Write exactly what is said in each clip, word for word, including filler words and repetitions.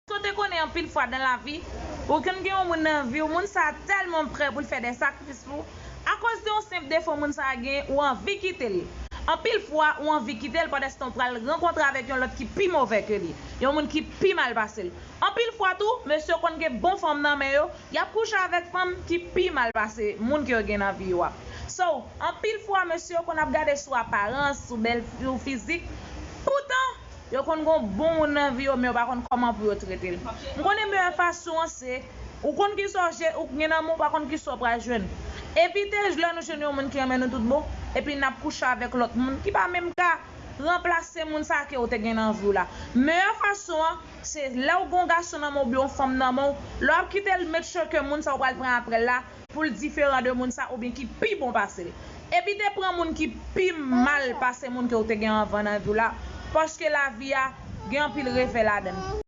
Èske w te konnen anpil fwa nan lavi, ou konn gen yon moun nan vi w, moun sa a tèlman prè pou l fè de sakrifis pou ou, akoz de yon senp defo moun sa a genyen, ou anvi kite l. Anpil fwa, ou anvi kite l pandan se tan w pral rankontre avèk yon lòt ki pi move ke li, yon moun ki pi mal pase l. Anpil fwa tou, mesye yo konn gen bon fanm nan men yo, y ap kouche avèk fanm ki pi mal pase moun ke yo gen nan vi yo a. So, anpil fwa, mesye yo konn ap gade sou aparans, sou bèl, sou fizik. Poutan, yo konn gen bon moun nan vi yo, men yo pa konn kòman pou yo trete l. M konnen meyè fason an se, ou konn kisa w je-, ou gen nan men w, ou pa konn kisa w pral jwenn. Evite lè nou jwenn yon moun ki renmen nou tout bon, epi n ap kouche avèk lòt moun ki pa menm ka ranplase moun sa ke w te gen nan vi w la. Meyè fason an, se lè w gen yon gason nan men w oubyen yon fanm nan men w, lè w ap kite l, make sure ke moun sa w pral pran apre l la, pou l diferan de moun sa oubyen ki pi bon pase l. Evite pran moun ki pi mal pase moun ke w te gen anvan nan vi w la, paske lavi a gen anpil revè ladan l.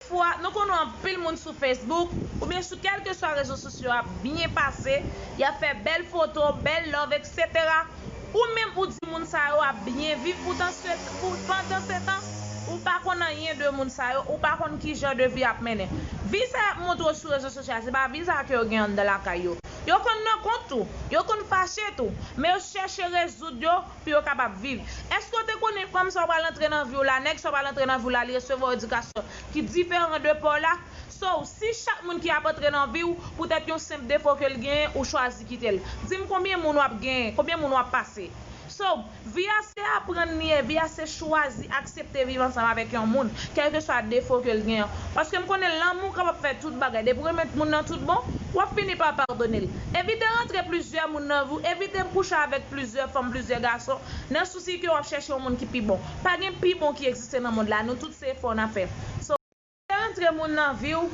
Fwa, nou konn wè anpil moun sou Facebook oubyen sou kèlkeswa rezo sosyo ap byen pase, y ap fè bèl foto, bèl love, etsetera. Ou menm ou di moun sa yo ap byen viv poutan se, pou, pandan se tan, ou pa konn anyen de moun sa yo, ou pa konn ki jan de vi y ap mennen. Vi sa y ap montre w sou rezo sosyo a, se pa vi sa ke yo gen anndan lakay yo. Yo konn nan kont tou, yo konn fache tou, men yo chèche rezoud yo pou yo kapab viv. Èske w te konnen fanm sa w pral antre nan vi w la, nèg sa w pral antre nan vi w la, li resevwa edikasyon ki diferan de pa w la? So, si chak moun ki ap antre nan vi w, poutèt yon senp defo ke l genyen, ou chwazi kite l, di m konbyen moun w ap genyen, konbyen moun w ap pase? So, vi a se aprann li ye, vi a se chwazi aksepte viv ansanm avèk yon moun, kèlkeswa defo ke l genyen. Paske m konnen lanmou kapab fè tout bagay. Depi w renmen moun nan tout bon, w ap fini pa padone l. Evite rantre plizyè moun nan vi w, evite kouche avèk plizyè fanm, plizyè gason, nan sousi ke w ap chèche yon moun ki pi bon. Pa gen pi bon ki egziste nan mond la, nou tout se efò n ap fè. So, evite rantre moun nan vi w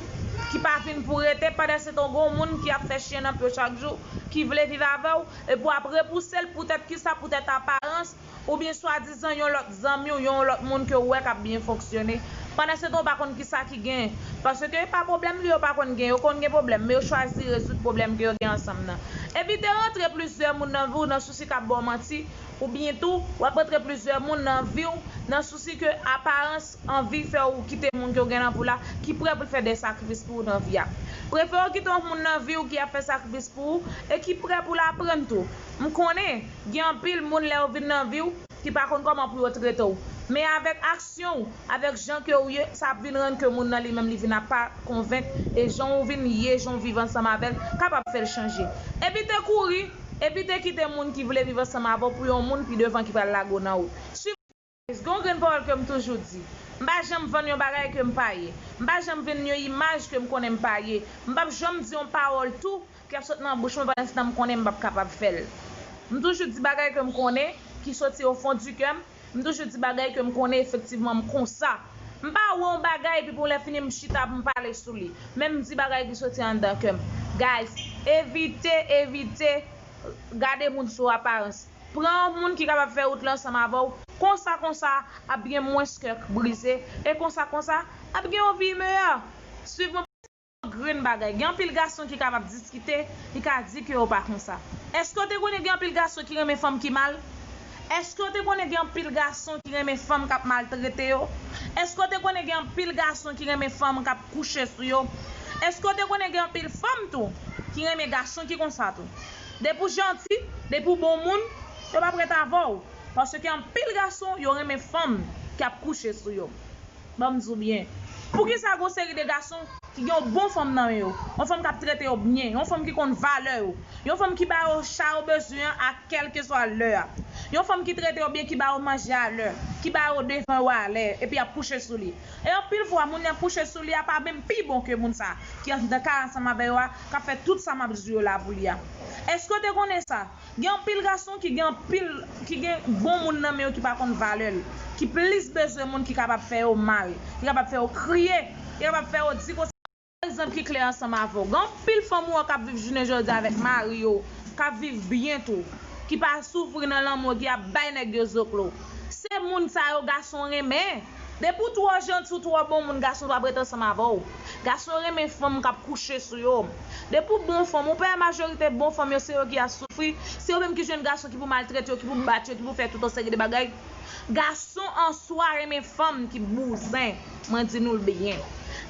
ki pa vin pou rete, pandan se tan w gen yon moun ki ap fè chen nan pye w chak jou, ki vle viv avè w, epi w ap repouse l poutèt kisa, poutèt aparans, oubyen swadizan yon lòt zanmi w, yon lòt moun ke w wè k ap byen fonksyone. Pandan se tan, w pa konn kisa ki genyen. Paske pa pwoblèm li yo pa konn gen, yo konn gen pwoblèm, men yo chwazi rezoud pwoblèm ke yo gen ansanm nan. Evite rantre plizyè moun nan vi w nan sousi k ap ba w manti, oubyen tou, w ap rantre plizyè moun nan vi w nan sousi ke aparans anvi fè w kite moun ke w gen nan vi w la, ki prè pou l fè de sakrifis pou ou nan vi a. Prefere w kite yon moun nan vi w ki ap fè sakrifis pou ou e ki prè pou l aprann tou. M konnen, gen anpil moun lè yo vin nan vi w ki pa konn kòman pou yo trete w. Men avèk aksyon w, avèk jan ke w ye, sa ap vin rann ke moun nan li menm li vin ap pa konvenk, e jan w vin ye, jan w viv ansanm avè l, kapab fè l chanje. Evite kouri, evite kite moun ki vle viv ansanm avè w pou yon moun pi devan ki pral lage w nan wout. Suiv Gen yon grenn pawòl ke m toujou di. M pa janm vann yon bagay ke m pa ye. M pa janm vann yon imaj ke m konnen m pa ye. M p ap janm di yon pawòl tou ki ap sot nan bouch mwen pandan se tan m konnen m p ap kapab fè l. M toujou di bagay ke m konnen, ki soti o fon di kè m. M toujou di bagay ke m konnen efektivman m konsa. M pa wè yon bagay epi pou lè fini m chita pou m pale sou li. Men m di bagay ki soti anndan kè m. Guys, evite, evite gade moun sou aparans. Pran yon moun ki kapab fè wout la ansanm avè w. Konsa, konsa, ap gen mwens kè k brize. E konsa, konsa, ap gen yon vi meyè. Suiv mwen pou yon grenn bagay. Gen anpil gason ki kapab diskite, li ka di ke yo pa konsa. Èske w te konnen gen anpil gason ki renmen fanm ki mal? Èske w te konnen gen anpil gason ki renmen fanm k ap maltrete yo? Èske w te konnen gen anpil gason ki renmen fanm k ap kouche sou yo? Èske w te konnen gen anpil fanm tou ki renmen gason ki konsa tou? Depi w janti, depi w bon moun, yo p ap ret avè w. Paske anpil gason, yo renmen fanm k ap kouche sou yo. Ban m di w byen. Poukisa gen yon seri de gason ki gen yon bon fanm nan men yo? Yon fanm k ap trete yo byen, yon fanm ki konn valè yo, yon fanm ki ba yo sa yo bezwen an a kèlkeswa lè a. Yon fanm ki trete yo byen, ki ba yo manje a lè, ki ba yo devan yo a lè, epi y ap kouche sou li. E anpil fwa, moun y ap kouche sou li a pa menm pi bon ke moun sa ki anndan kay ansanm avè yo a, k ap fè tout sa m ap di yo la pou li a. Èske w te konnen sa? Gen anpil gason ki gen anpil, ki gen bon moun nan men yo ki pa konn valè l, ki plis bezwen moun ki kapab fè yo mal, ki kapab fè yo kriye, ki kapab fè yo di konsa. Egzanp ki klè ansanm avè w. Gen anpil fanm ou wè k ap viv jounen jodi a avèk mari yo, k ap viv byen tou, ki pa soufri nan lanmou, ki ap bay nèg yo zoklo. Se moun sa yo gason renmen. Depi w twò janti, w twò bon moun, gason p ap ret ansanm avè w. Gason renmen fanm k ap kouche sou yo. Depi w bon fanm, ou pa wè majorite bon fanm yo, se yo ki ap soufri. Se yo menm ki jwenn gason ki pou maltrete yo, ki pou bat yo, ki pou fè tout yon seri de bagay. Gason an swa renmen fanm ki bouzen. Mwen di nou l byen.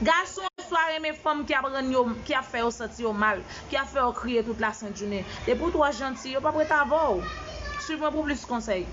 Gason oswa renmen fanm ki ap rann yo, ki ap fè yo santi yo mal, ki ap fè yo kriye tout lasent jounen. Depi w twò janti, yo p ap ret avè w. Swiv mwen pou plis konsèy.